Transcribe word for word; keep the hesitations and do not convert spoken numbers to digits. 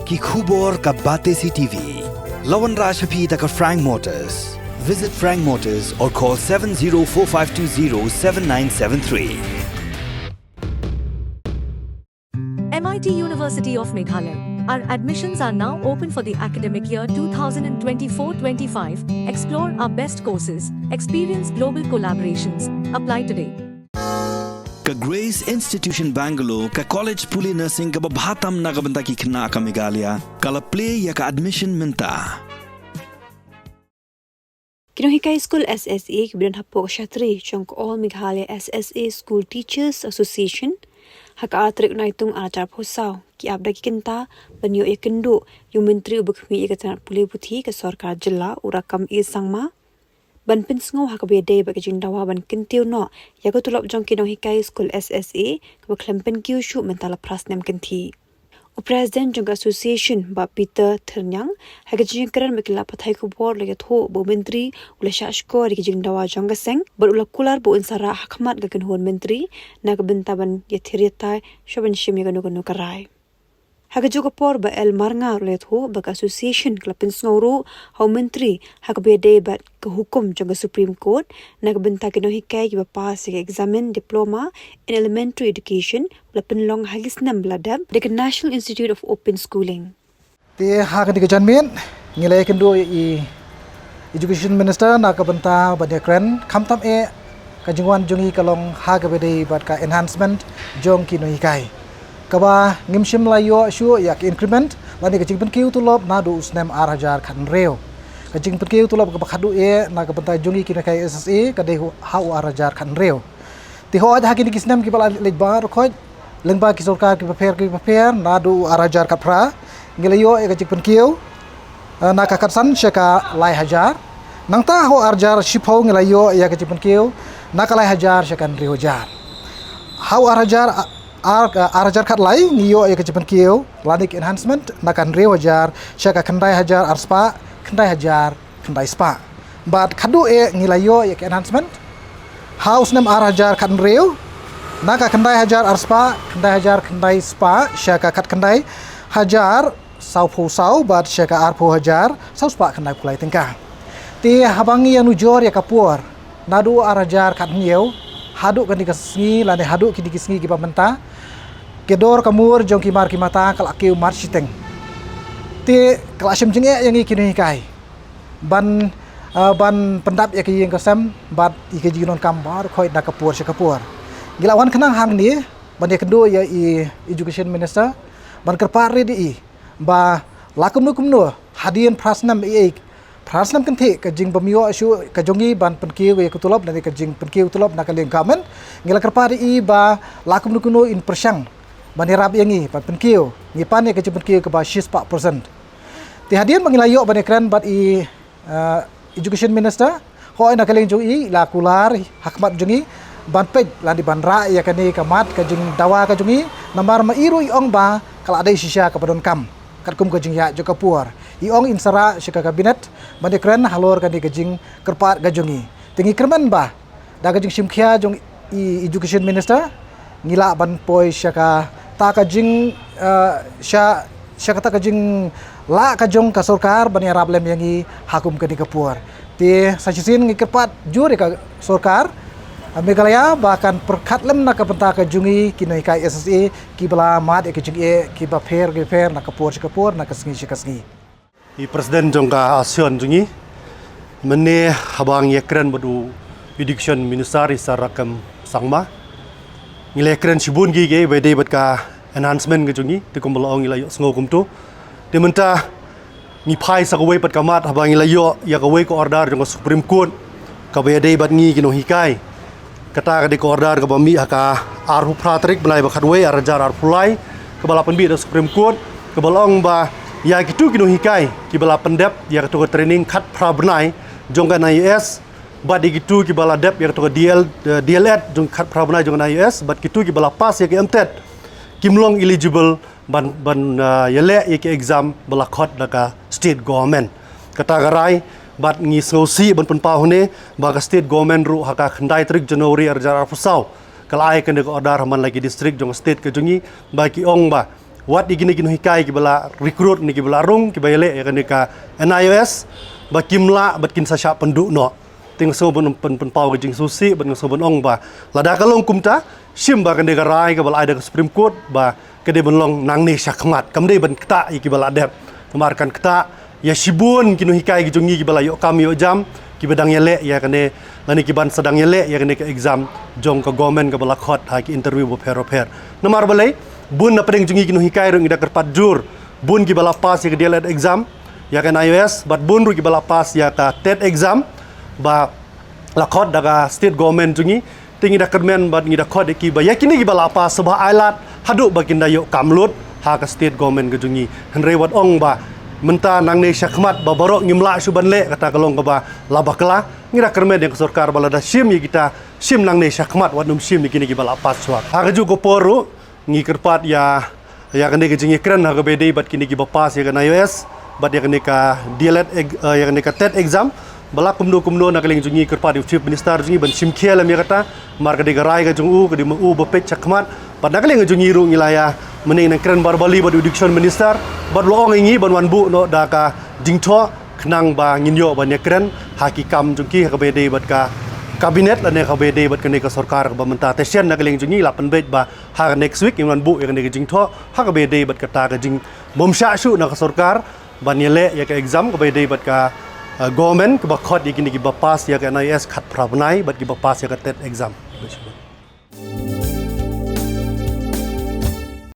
Ki khubor ka Batesi T V. La wanrah sha phi da ka Frank Motors. Visit Frank Motors or call seven zero four five two zero seven nine seven three. M I T University of Meghalaya. Our admissions are now open for the academic year two thousand twenty-four twenty-five. Explore our best courses, experience global collaborations. Apply today. Ka Grace Institution Bangalore, ka college pule nursing kaba bha tam na ka bynta ki khynnah ka Meghalaya, ka la plie ïa ka admission mynta. Ki nonghikai skul S S A kiba don hapoh ka shatri jong ka All Meghalaya S S A School Teachers Association, ha ka ar tarik Naitung ar hajar arphew saw, ki ap da ki kynta ban ïoh ïakynduh ïa u Myntri uba khmih ïa ka tnat pule puthi ka Sorkar Jylla, u Rakkam A Sangma, ban pynsngew ha kaba ïadei bad ka jingdawa ban kyntiew noh ïa ka tulop jong ki nonghikai skul S S A kaba khlem pynkiew shuh mynta la phra snem kynthih. U President jong ka Association, Bah Peter Thyrniang, ha ka jingkren bad ki lad pathai khubor, la ïathuh ba u Myntri u la shah shkor ïa ka jingdawa jong ka seng bad u la kular ba un sa rah ha khmat ka kynhun Myntri na ka bynta ban ïathir ïatai shuwa ban shim ïa kano kano ka rai. Ha kajuh ka por, Bah L Marngar u la ïathuh ba ka Association ka la pynsngew ruh ha u Myntri ha kaba ïadei bad ka hukum jong ka Supreme Court na ka bynta ki nonghikai kiba pass ïa ka examen Diploma in Elementary Education ba la pynlong ha ki snem ba la dep da ka National Institute of Open Schooling. Te ha kane ka janmiet ngi la ïakynduh ïa i Education Minister na ka bynta ban ïakren, khamtam eh ka jingwan jong i ka long ha kaba ïadei bad ka enhancement jong ki nonghikai, kaba ngim shym la ïoh shuh ïa ka increment lane ka jingpynkiew tulop naduh u snem ar hajar khathynriew. Ka jingpynkiew tulop kaba khadduh eh na ka bynta jong i ki nonghikai S S A ka dei ha u ar hajar khathynriew. Te hooid, ha kine ki snem kiba la leit bad u khot, lyngba ki sorkar kiba pher kiba pher, naduh u ar hajar khatphra ngi la ïoh ïa ka jingpynkiew, eh, na ka khatsan sha ka lai hajar. Nangta ha u ar hajar shiphew ngi la ïoh ïa ka jingpynkiew na ka lai hajar sha ka hynriew hajar. Ha u ar hajar, ar, ar hajar khatlai ngi ïoh ïa ka jingpynkiew lane ka enhancement na ka hynriew hajar sha ka khyndai hajar ar spah khyndai hajar khyndai spah. Bad khadduh eh ngi la ïoh ïa ka enhancement ha u snem ar hajar khathynriew, na ka khyndai hajar ar spah khyndai hajar khyndai spah sha ka khatkhyndai hajar sawphew saw bad sha ka arphew hajar saw spah khyndaiphew lai tyngka. Te haba ngi ïanujor ïa ka por naduh ar hajar khathynñiew haduh kane ka sngi lane haduh kine ki sngi kiba mynta, ka dor ka mur jong ki mar ki mata ka la kiew marshiteng. Te ka la shim jingeh ïa ngi ki nonghikai ban, ah, ban pyndap ïa ka ïing ka sem bad ïa ka jingdonkam baroh khoit na ka por sha ka por. Ngi la wan khnang hangne ban ïakynduh ïa i Education Minister ban kyrpad rit ïa i ba la kumno kumno hadien phra snem ïa i, phra snem kynthih ka jingbym ïoh shuh ka jong i ban pynkiew ïa ka tulop, lane ka jingpynkiew tulop na ka liang government. Ngi la kyrpad ïa i ba la kumno kumno in pyrshang ban ïarap ïa ngi ban pynkiew, ngi pan ïa ka jingpynkiew kaba shispah percent. Te hadien ba ngi la ïoh ban ïakren bad i, eh, Education Minister, hooid, na ka liang jong i la kular ha khmat jong i ban peit lane ban rah ïa kane ka mat ka jingdawa ka jong i, namar ma i ruh i ong ba ka la dei shisha kaba donkam katkum ka jingïaid jong ka por. I ong in sa rah sha ka cabinet ban ïakren halor kane ka jingkyrpad ka jong i. Te ngi kyrmen ba da ka jingshim khia jong i Education Minister, ngi lah ban poi sha kata ka jing, eh, sha, sha kata ka jinglah ka jong ka sorkar ban ïarap lem ïa ngi ha kum kane ka por. Te sa shisien ngi kyrpad jur ïa ka sorkar, eh, Meghalaya ba kan pyrkhat lem na ka bynta ka jong i ki nonghikai S S A kiba la mad ïa ka jingeh kiba pher kiba pher na ka por sha ka por, na ka sngi sha ka sngi. I President jong ka Association jong ngi, mynne haba ngi ïakren bad u Education Minister i Sir Rakkam Sangma, ngi la ïakren shibun ki, ki ba ïadei bad ka enhancement ka jong ngi, te kumba la ong ngi la ïohsngew kumto. Te mynta ngi phai sa kawei pat ka mat haba ngi la ïoh ïa kawei ka order jong ka Supreme Court kaba ïadei bad ngi ki nonghikai. Kata ka dei ka order kaba mih ha ka arphew phra tarik bnai ba khatwei ar hajar arphew lai, kaba la pynbit da Supreme Court, kaba la ong ba ïa kito ki nonghikai kiba la pyndep ïa kato ka training khatphra bnai jong ka N I O S, bad ïa kito kiba la dep ïa kato ka D L, eh, D L Ed jong khatphra bnai jong ka N I O S, bad kito kiba la pass ïa ka M TET, kim long eligible ban, ban, ah, ïaleh ïa ki exam ba la khot da ka state government. Kata ka rai, bad ngi sngewsih ban pynpaw hangne ba ka state government ruh ha ka khyndai tarik January ar hajar arphew saw ka la ai kane ka order ha man la ki district jong ka state ka jong ngi, ba ki ong ba wat ïa kine ki nonghikai kiba la recruit ne kiba la rung kiba ïaleh ïa kane ka NIOS ba kim lah bad kin sa shah pynduh noh. Te nga sngew ban pyn- pynpaw ka jingsngewsih bad nga sngew ban ong ba lada ka long kumta, shim ba kane ka rai kaba la ai da ka Supreme Court ba ka dei ban long nangne shakhmat, kam dei ban ktah ïa kiba la dep. Namar kan ktah ïa shibun ki nonghikai ki jong ngi kiba la ïoh kam ïoh jam, kiba dang ïaleh ïa kane, lane kiban sa dang ïaleh ïa kane ka exam jong ka government kaba la khot ha ki interview bapher bapher. Namar balei, bun na pdeng jong ngi ki nonghikai ruh ngi da kyrpad jur, bun kiba la pass ïa ka D L Ed exam ïa ka NIOS, bad bun ruh kiba la pass ïa ka TET exam ba la khot da ka state government jong ngi. Te ngi da kyrmen bad ngi da khot ïa ki ba ïa kine kiba la pass sngewbha ai lad haduh ba kin da ïoh kam lut ha ka state government ka jong ngi. Hynrei wat ong ba mynta nangne shakhmat ba baroh ngim lah shuh ban leh, kata ka long kaba la bakla. Ngi da kyrmen ïa ka sorkar ba lada shim ïa kita, shim nangne shakhmat, wat nym shim ïa kine kiba la pass shuwa. Ha kajuh ka por ruh ngi kyrpad ïa, ïa kane ka jingïakren ha kaba ïadei bad kine kiba pass ïa ka NIOS bad ïa kane ka D L Ed ex- eh, ïa kane ka TET exam. Ba la kumno kumno na ka liang jong ngi kyrpad ïa u Chief Minister jong ngi ban shim khia lem ïa kata, namar ka dei ka rai ka jong u, ka dei ma u ba peit shakhmat. Bad na ka liang jong ngi ruh ngi la ïa mynne nang kren barbali bad u Education Minister, bad u la ong ïa ngi ban wan buh noh da ka jingthoh khnang ba ngin ïoh ban ïakren ha ki kam jong ki ha kaba ïadei bad ka cabinet lane ha kaba ïadei bad kane ka sorkar kaba mynta. Te shen na ka liang jong ngi la pynbeit ba ha next week ngin wan buh ïa kane ka jingthoh ha kaba ïadei bad kata ka jingbymshah shuh na ka sorkar ban ïaleh ïa ka exam kaba ïadei bad ka, eh, government kaba khot ïa kine kiba pass ïa ka NIOS khatphra bnai bad kiba pass ïa ka TET exam.